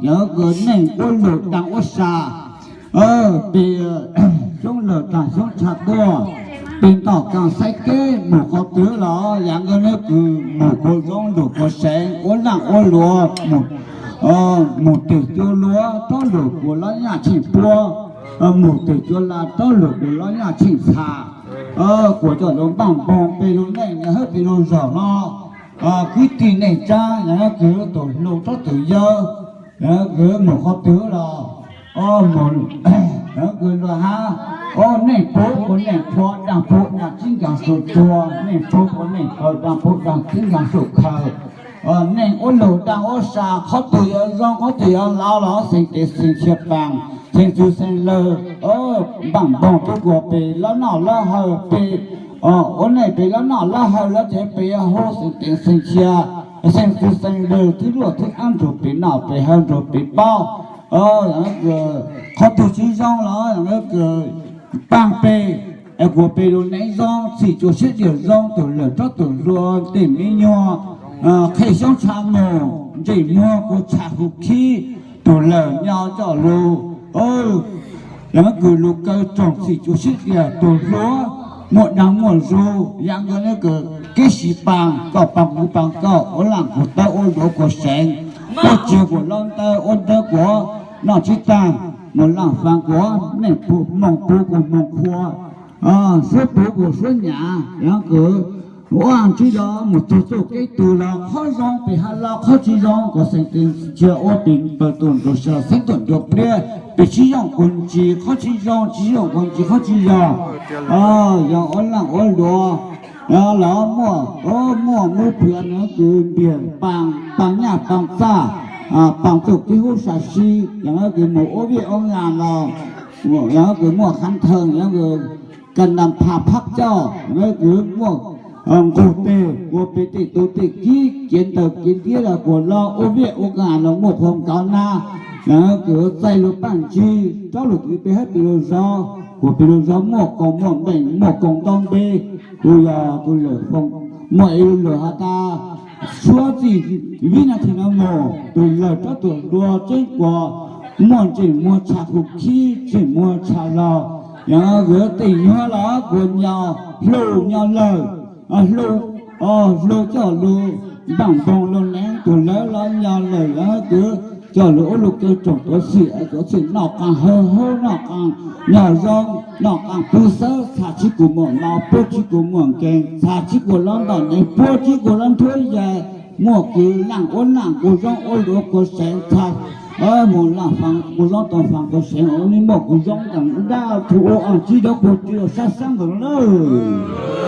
Yog kws neej ua lug daag ua sa, peb xyoob lug taag xyoob tshav tuaj, peb ntaus kaaj saib keb mus qhov twg los yog kws neb kws mus kua zoob lug kua seev, ua laaj ua luam, mus tes cua luav rov lug kua lab nyaj tsheej puab, mus tes cua la rov lug kua lab nyaj tsheej txha. Kuas coj lug npaaj npoog peb lug neej yog hab peb lug zog no, kwv tij neej tsaa yog kws tug hluas rov tug yawg, yog kws mus qhov twg los, yog kws lug hab, o, neej puv kuas neej qhuav, daag puv daag txib nkaag sum tsuag, neej puv kuas neej khaws, daag puv daag txib nkaag sum khaws. Neej ua lug daag ua sa, qhov twg yuav zoo qhov twg yuav lav los xeem tes xeem xyuam paas, xeem txwv xeem lwg, npaaj npoog peb kuas peb lab noj lab haus peb, ua neej peb lab noj lab haus lawm ces peb yuav hu xeem tes xeem xyuam, xeem txwv xeem lwg twb luaj twb ab nrug peb noj peb haus nrug peb paub. Qhov twg tsis zoo los kws paab peb, es kuas peb lug neej zoo, txim txua siab diam zoo, tug lawm rov tug hluas tej me nyuam, qheb xyoob tshav nug, ntsej muag kuas tshav huv khib, tug lawm nyob coj lug, yog kws lug kaw tsoom txim txua siab diam, tug hluas muaj daag muaj zug, yog kws keb sib paab, koj paab kuv paab koj, ua laaj kuas tawb ua luav kua seev, puab tsuag kuas lab ntawv, ua ntawv kuas noj tsis taag, mus laaj faam kuas neej puv, moog puv kuas moog qhuav, suab puv kuas suab nyam, yog kws ua tsis los mus txug txuj kev twg los qhov zoo peb hab los qhov tsis zoo kuas xeem tes xeem xyuam ua peb pawg tuam nruab sab xeeb tuam nruab pliab, peb tsis zoo kuas ntsis, qhov tsis zoo tsis zoo kuas ntsis, qhov tsis zoo, yog ua laaj ua luav, los muaj, muaj muab plhuav yog kws npiag paab, paab nyaj paab txag, paab txuj kev huv sam sib, yog kws mus ua viaj ua ngas los, yog kws muaj khav theem, yog kws ka nam phaj phab coj, yog kws muaj nqug teg kuas peb tej tub tej kiv, kev ntaus kev ntiab los kuas los ua viaj ua ngas los muaj qhuav nkaus na, yog kws txais lug paaj ntsig rov lug kws peb hab peb lug zov, kuas peb lug zov muaj koom muaj npeej, muaj koom nto npe, kuv yog tug lawm foom, muaj ib lub lug has tas, suav txij vib nab thim no mus tug lawm rov tug hluas tseeb kuas muaj ntsej muag tshav huv khib, ntsej muag tshav laug, yog kws tej nyuag los kuas nyo hlu nyo lawm, hlu, hlu coj lug npaaj npoog lug neej, tug lawm los nyo lawm, yog kws coj lug ua lug kaw tsoom tuav txim, tuav txim noj qaab hawv hawv, noj qaab nyo zoo, noj qaab pub xawb, txhaj tsis kuas muaj mov, puab tsis kuas muaj nkeeg, txhaj tsis kuas lab ntawm neeg, puab tsis kuas lab nthuav yaig, muaj kws laaj ua laaj kuas zoo, ua luav kuas seev txhaj, mus laaj faam kuas zoo, tau faam kuas seev, ua li muaj kuas zoo nkaus dab tug ua tsis dov kuas tsis sab xeeb nkaus lawm.